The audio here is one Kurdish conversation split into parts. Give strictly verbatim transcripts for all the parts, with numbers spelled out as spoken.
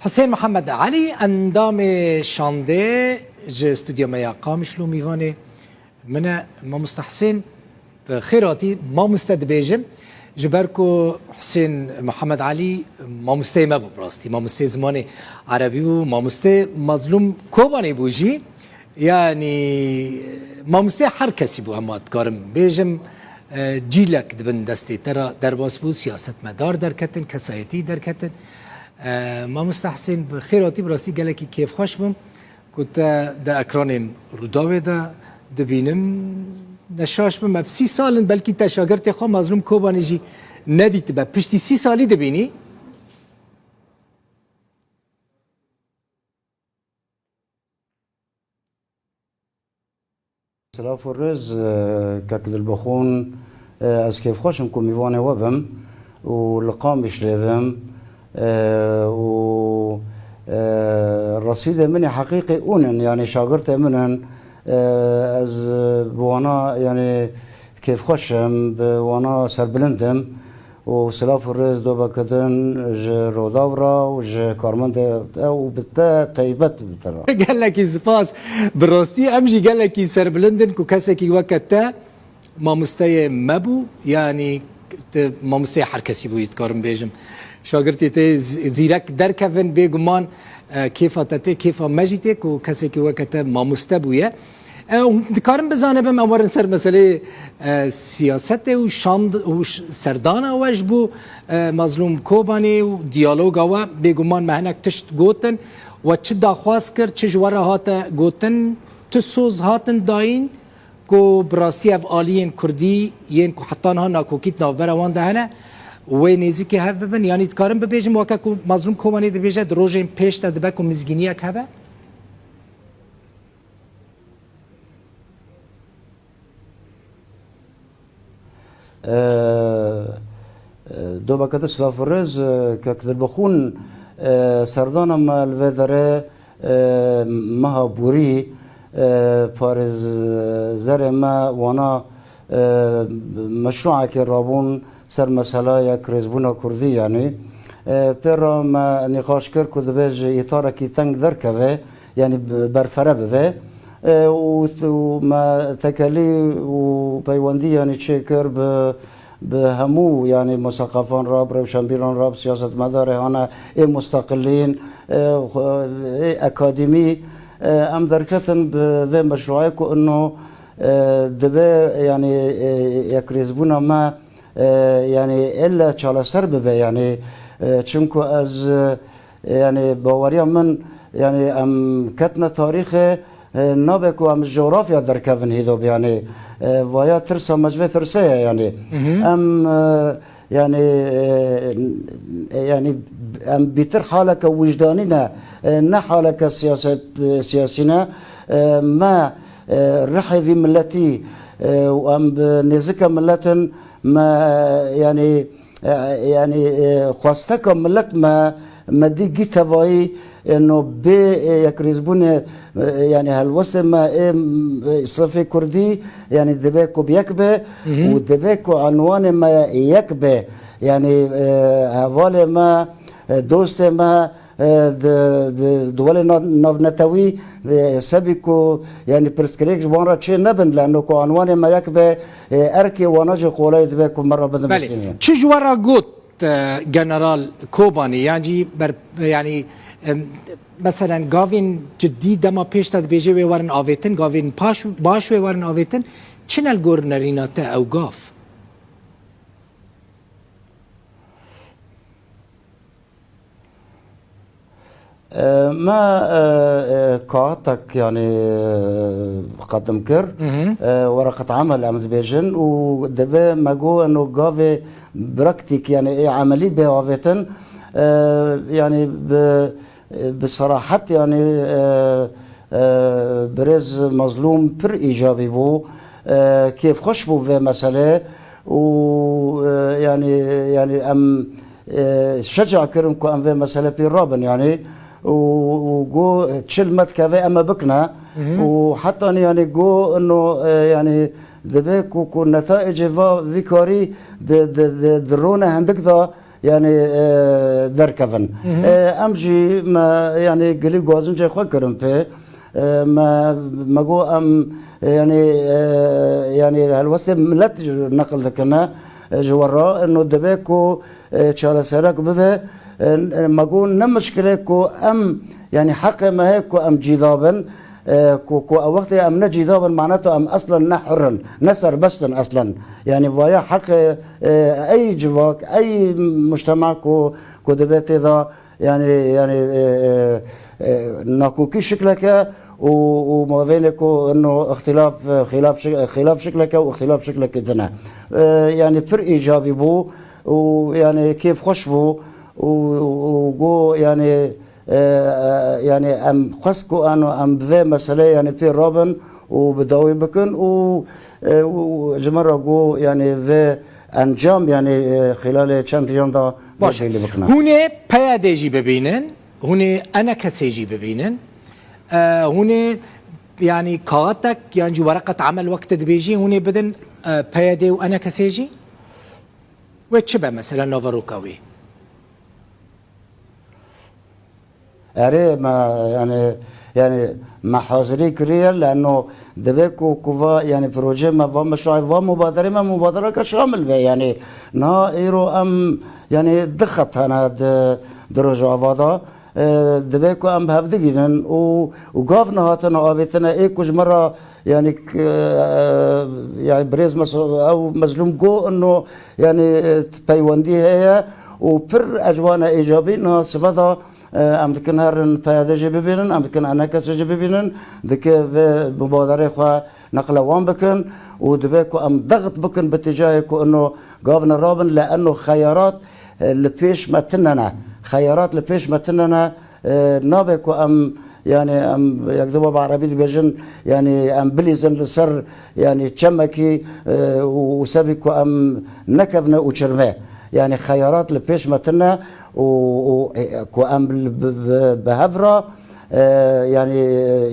Hisên Mihemed Elî, endamê şandê ji stûdya me ya Qamişlo mîvanê min e. Mamoste Hisên, bi xêr hatî, mamoste dibêjim. Ji ber ku Hisên Mihemed Elî mamosteyê me bû, bi rastî mamosteyê zimanê erebî bû, mamosteyê Mazlûm Kobanê bû jî. Yanî, mamosteyê her kesî bû, hema dikarim bêjim, e, cîlek di bin destê te re derbas bû, siyasetmedar derketin, kesayetî derketin. E, Mamoste Hisên, bi xêr hatî, bi rastî gelekî kêfxweş bûm ku te di ekranên Rûdawê de dibînim. Ne şaş bim, ev sî sal in, belkî te şagirtê xwe Mazlûm Kobanê jî nedîtibe. Piştî sî salî dibînî. Silav û rêz, e, kek Dilbixûn, e, ez kêfxweş im ku mîvanê we bim û li Qamişlê bim, e, û, e, resîdê min ê heqîqî hûn in, yanî şagirtê min in. E, ez bi wana, yanî kêfxweş im, bi wana serbilind im. û silav û rêz do bike din ji Rodaw re û ji karmendê te û bi te taybet bi te re. Gelekî spas. Bi rastî em jî gelekî serbilind in ku kesekî weke te mamosteyê me bû, yanî te mamosteyê her kesî bûyî, dikarim bêjim. Şagirtê te z-, zîrek derkevin, bêguman, e, kêfa te tê, kêfa me jî tê ku kesekî weke te mamoste bûye. E, hûn dikarin bizane bim, em werin ser meseleyê, e, siyasetê û şand û ş-, serdana we ji bo, e, Mazlûm Kobanê û diyaloga we, bêguman me hinek tişt gotin. We çi daxwaz kir, çi ji we re hate gotin, tu soz hatin dayîn ku bi rastî ev aliyên kurdî yên ku heta niha nakokî di navbera wan de hene, wê nêzîkî hev bibin? Yanî dikarin bibêjim, weke ku Mazlûm Kobanê dibêje, di rojên pêş de dibe ku mizgîniyek hebe? E, e, Dobeke te silav û rêz, e, kek Dilbixûn, e, serdana me li vê derê, e, meha borî, e, parêzerê me wana, e, meşrûekê rabûn ser mesela yekrêzbûna kurdî, yanî, e, pê re me nîqaş kir ku divê ji îtarekî teng derkeve, yanî b-, berfere bibe. E, û, û me tekelî û peywendî, yanî, çêkir bi, bi hemû, yanî, museqefan re, bi rewşenbîran re, bi siyasetmedarê hane ê musteqilîn, e, xwe-, ê akademî, e, em derketin bi vê meşrûeyê ku ino, e, dibe, yanî, e, yekrêzbûna me, e, yanî, elle çareser bibe, yanî, e, çimku ez, e, yanî, baweriya min, yanî, em ketine tarîxê, e, nabe ku em ji cografya derkevin hîdo, yanî, e, vaya tirsa me ji vê tirsê ye, yanî. Em, e, yanî, e, yanî, em bîtir haleke wijdanî ne, e, ne haleke siyaset, e, siyasî ne. E, me, e, rihê vî miletî, e, û em bi nêzike miletin, me, yanî, e, yanî, e, xwesteka milet me, me dî gî tevayî, e, no bê, e, yekrêzbûnê, e, yanî helwestê me ê, e, sifê kurdî, yanî dibe ku bi yek be û dibe ku enwanê me yek be. Yanî, e, hevalê me, e, dostê me, e, di, di, di welê na-, navnetewî, e, sebî ku, yanî, pirsgirêk ji wan re çê nebin, leno ku anwanê me yek be, e, erkê wana jî qolay dibe ku me re bidin. Belê. Çi ji we re got, e, General Kobanî, yan jî ber-, yanî, em, meselen, gavên cidî dema pêş de dibêje wê werin avêtin, gavên paş, baş wê werin avêtin, çi ne li gor nerîna te ew gav? E, me, e, e, kaxetek, yanî, e, qedim kir. E, wereqet emel em dibêjin û dibe me got, eno gavê praktîk, yanî ê emelî bê avêtin. E, yanî bi, bi serahet, yanî, e, e, birêz Mazlûm pir îcabî bû. E, kêfxweş bû vê meselê û, e, yanî, yanî em e, şeca kirin ku em vê mesele pê rabin, yanî, û, û got, çi li me dikeve em ê bikine. Û hetanî, yanî, got, ino, e, yanî, dibe ku, ku netayecê va vî karî di, di, di, di rone hindik de, yani, e, derkevin. E, em jî me, yani, gilî gazincê xwe kirin pê. E, me, me got em, e, yani, e, yani, helwestê millet ji, neqil dikine, e, ji we re. Ino dibe ku, e, çareserek bibe. E, me got ne mişkile ku em, yani, heqê me heye ku em cîda bin. E, ku, ku ew wextê em ne cîda bin, maneto em eslen ne hur in, ne serbest in eslen. Yani, vaya heqê, e, ey civak, ey mujtema ku, ku dibe tê de, yani, yani, e, e, e, nakokî şikleke û, û mavênê ku ino îxtîlaf, e, xîlaf şi-, xîlaf şikleke û îxtîlaf şikleke din e. E, yani, pir îcabî bû û, yani, kêfxweş bû û, û, û got, yani, e, e, yani, em xwest ku ano em bi vê meseleyê, yani, pê rabin û bi dawî bikin û, e, û, û ji me re got, yani, vê encam, yani, e, xîlalê çend rojan de Baş. Belî bikine. Hûn ê P Y D jî bibînin, hûn ê E N K S jî bibînin. E, hûn ê, yani, kaxetek yan jî wereqet emel wek te dibêjî, hûn ê bidin, e, P Y D û E N K S jî? Wê çi be mesela naveroka wî? Erê, me, yani, yani, me hazirî kiriye, leno dibe ku, ku va, yani, proje me va, meşruay va, mubaderê me, mubadereke şamil be, yani, niha îro em, yani, di xet hene di, di Rojava de, e, dibe ku em bi hev digînin û, û gav nehatine avêtine, ê ku ji me re, yani, k-, e, yani, birêz mes-, ew Mezlûm got, ino, yani, e, peywendî heye û pir ecwane îcabî niha sibe de, e, em dikin herin P Y D jî bibînin, em dikin E N K S jî bibînin, dike vê mubaderê xwe neqle wan bikin û dibe ku em dext bikin bi tîcayê ku ino gavne rabin, le eno xeyarat, e, li pêş me tine ne. Xeyarat li pêş me tine ne, e, nabe ku em, yani, em, yek du baba erebî dibêjin, yani, em bilîzin li ser, yani, çemekî, e, û, û sebî ku em nekevne û çirme. Yani, xeyarat li pêş me tine û, û, e, ku em bi, bi, bi, bi hev re, e, yani,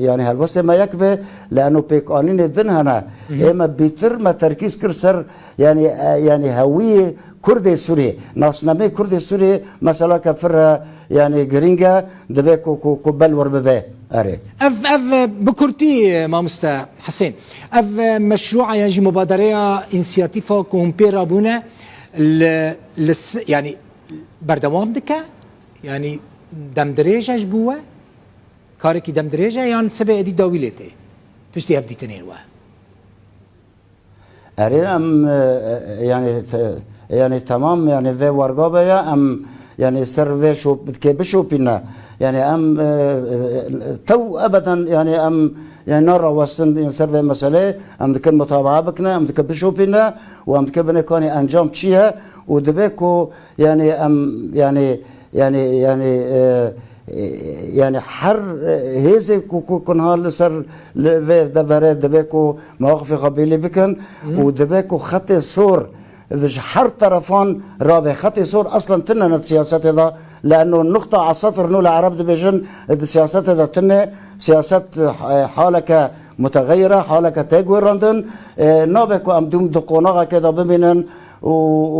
yani, helwestê me yek be, leno pêkanînê din hene. Ê me bîtir me terkîz kir ser, yani, e, yani, hewiyê Kurdê Sûriyê, nasnameyê Kurdê Sûriyê, mesela ke pir, e, yani, girîng e, dibe ku, ku, ku belwer bibe. Erê. Ev, ev, e, bi kurtî, e, mamoste Husên, ev, e, meşrûa yan jî mubadereya, însiyatîfa ku hûn pê rabûne, li, li s-, yani, berdewam dike? Yani, demdirêj e ji bo we? Karekî demdirêj e yan sibê êdî dawî lê tê? Piştî hevdîtinên we? Erê, em, e, e, yani, te-, yani, temam, yani, vê werga be ya, em, yani, ser vê şop-, dikê bişopîne. Yani, em, e, e, tew ebeden, yani, em, yani, narawestin, yani, ser vê meselê, em dikin mutabaa bikine, em dikin bişopîne û em dikin binê kanî encam çi ye û dibe ku, yani, em, yani, yani, yani, e, e, yani, her, e, hêzê ku, ku, ku niha li ser li vê deverê dibe ku mewaqifê xwe belî bikin û dibe ku xetê sor ji her terefan rabe. Xetê sor eslen tine ne di siyasetê de, leno nuqta esad rino li ereb dibêjin, di siyasetê de tine. Siyaset, e, haleke mutexeyir e, haleke tê guherandin. E, nabe ku em dûm di qonaxekê de bimînin û,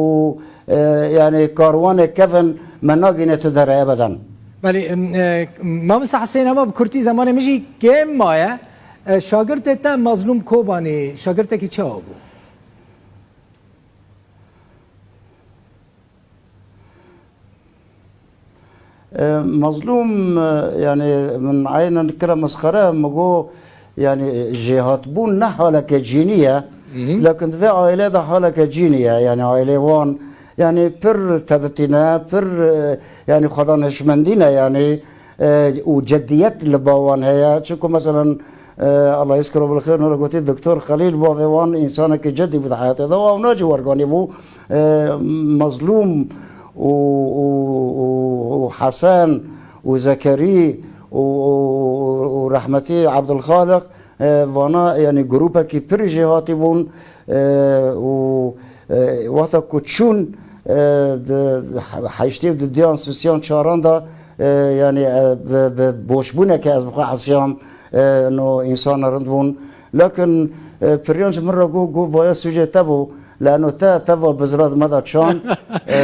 û, e, yani, karwanê kevin me nagîne tu derê ebeden. Belê, em, e, mamoste Husên, hema bi kurtî, zemanê min jî kêm maye. E, şagirtê te Mazlûm Kobanî, şagirtekî çawa bû? E, Mazlûm, e, yani, min eynen kire mesxere, min got, yani, jêhatbûn ne haleke cînî ye, lakin di vê aîlê de haleke cînî ye, yani, aîlê wan, yani, pir tebitî ne, pir, e, yani, xwedan hişmendî ne, yani, e, û ceddiyet li ba wan heye. Çunku, meselen, e, Allah yezkuru bil xêr, nûra gotî, Doktor Xelîl, bavê wan însanekî cedî bû di heyatê de, û ew nacî werganî bû. E, Mazlûm û, û, û, û Hesen û Zekerî û, û, û rehmetî Ebdulxaliq, e, vana, yani, grûpekî pir jêhatî bûn, e, û, e, wexta ku çûn, e, di, di heştê û dudiyan, sisiyan, çaran de, e, yani, e, bi, bi boşbûneke ez bi xwe hesiyam, e, no însan rind bûn. Lakin, e, piryan ji min re got, got, vaya sûcê te bû, leno te, te va bizra di me de çan, e,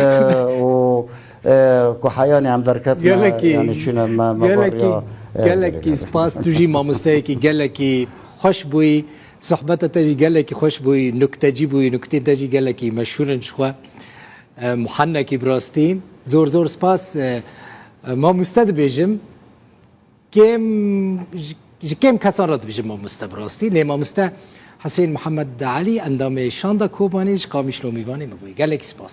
û E, ku heyanê em derketine, Gelekî, yanî çûne me, me gelekî, bariya, e, gelekî gelekî. Spas, tu jî mamosteyekî gelekî xweş bûyî, sohbeta te jî gelekî xweş bûyî, nuktecî bûyî, nuktê te jî gelekî meşhûr in ji xwe. E, muhennekî bi rastî. Zor zor spas. E, e, mamoste dibêjim, kêm, ji, ji kêm kesan re dibêjim mamoste bi rastî. Lê mamoste Huseyîn Mihemed Elî, endamê Şanda Kobanê ji Qamişlo mîvanê me bûyî. Gelekî spas.